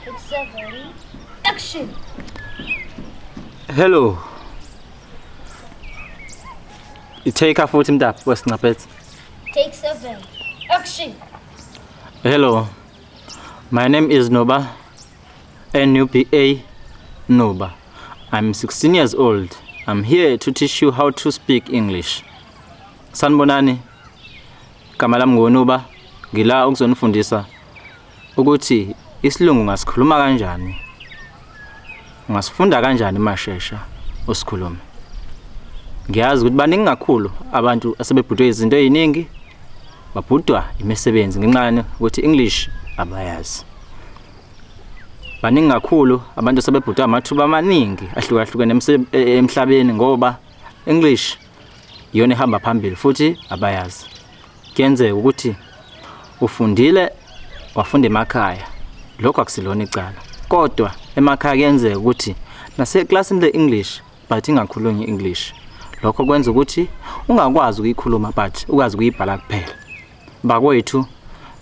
Take 7. Action. Hello. I-take futhi mntaphi wesincaphethe. Take 7. Action. Hello. My name is Noba. N U B A Nuba. I'm 16 years old. I'm here to teach you how to speak English. Sanibonani. Igama lami nguNuba. Ngila ukuzonifundisa ukuthi isilungu ungasikhuluma kanjani. Ungasifunda kanjani mashesha usikhulume. Ngiyazi ukuthi baningi kakhulu abantu asebebhudwe izinto eziningi babhudwa imisebenzi ngenxa yani ukuthi English abayazi. Baningi kakhulu abantu asebebhudwe amathuba amaningi ahlukahlukene emhlabeni ngoba English iyona ehamba phambili futhi abayazi. Kuyenzeka ukuthi ufundile wafunda emakhaya, lokho akusilona icala, kodwa emakhaya kuyenzeka ukuthi naseklasini le-English but ingakhulunywa i-English. Lokho kwenza ukuthi ungakwazi ukuyikhuluma but ukwazi ukuyibhala kuphela. Bakwethu,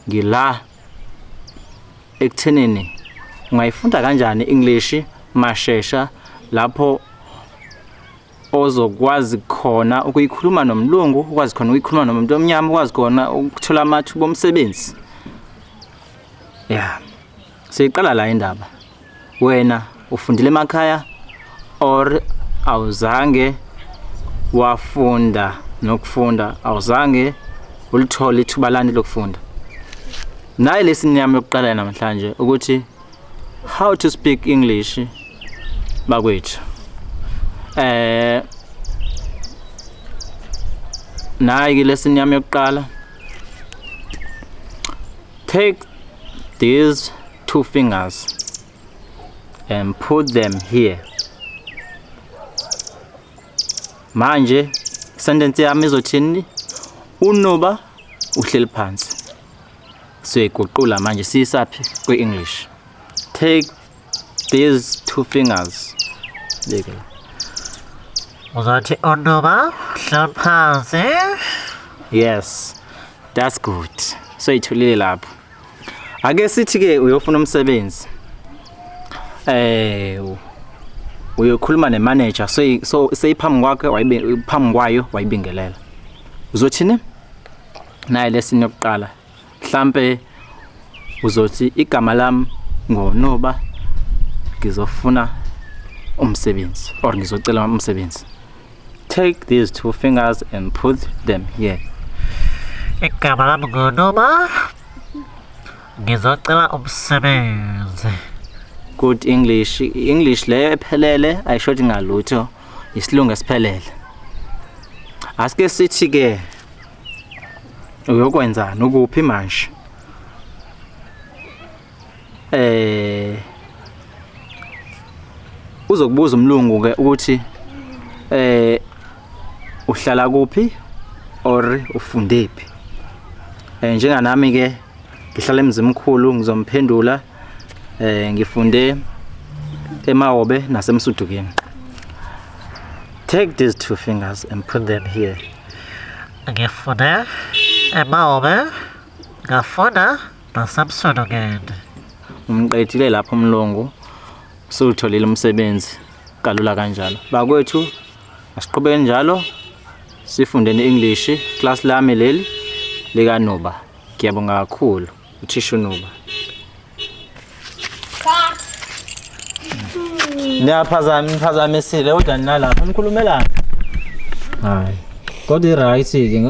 ngila ekuthenini ungayifunda kanjani i-English mashesha lapho ozokwazi khona ukuyikhuluma nomlungu, ukwazi khona ukuyikhuluma nomuntu omnyama, ukwazi khona ukuthola amathuba omsebenzi. Ya, siyiqala la indaba. Wena ufundile emakhaya or awuzange wafunda nokufunda, awuzange ulithole ithuba lani lokufunda? Nayi lesson yami yokuqala namhlanje ukuthi how to speak English bakwethu. Nayi ke lesson yami yokuqala. Take these two fingers and put them here. Manje sentence yami izothini? UNuba uhleli phansi. Siyiguqula manje siyisaphi kwi-English. Take these two fingers. Beke la. Uzothi uNuba uhleli phansi. Yes, that's good. Soyithulile lapho. Ake sithi ke uyofuna umsebenzi. Uyokhuluma nemanager, so seyiphambi kwakhe, wayibe phambi kwayo wayibingelela. Uzothini? Nayi lesson yokuqala. Mhlambe uzothi igama lami ngoNuba, ngizofuna umsebenzi or ngizocela umsebenzi. Take these two fingers and put them here. Igama lami nguNuba, ngizocela umsebenzi. Good English. English leyo ephelele ayishoti ngalutho, isilungu esiphelele. Asike sithi ke uyokwenzani, ukuphi manje? Uzokubuza umlungu ke ukuthi uhlala kuphi or ufundephi. Njenganami ke ngihlala eMzimkhulu, ngizomphendula ngifunde eMahobe naseMsudukeni. Take these two fingers and put them here. Ngifunde eMahobe, ngafunda naseMsudukeni. Umqedile lapho umlungu, usutholile umsebenzi kalula kanjalo. Bakwethu, asiqhubeke njalo sifundeni English. Class lami leli likaNuba. Ngiyabonga kakhulu uthisha uNuba. Cut. Niyaphazama, niphazamisile kodwa ninalapha nikhulumelana. Hayi. Kodwa i-right ke.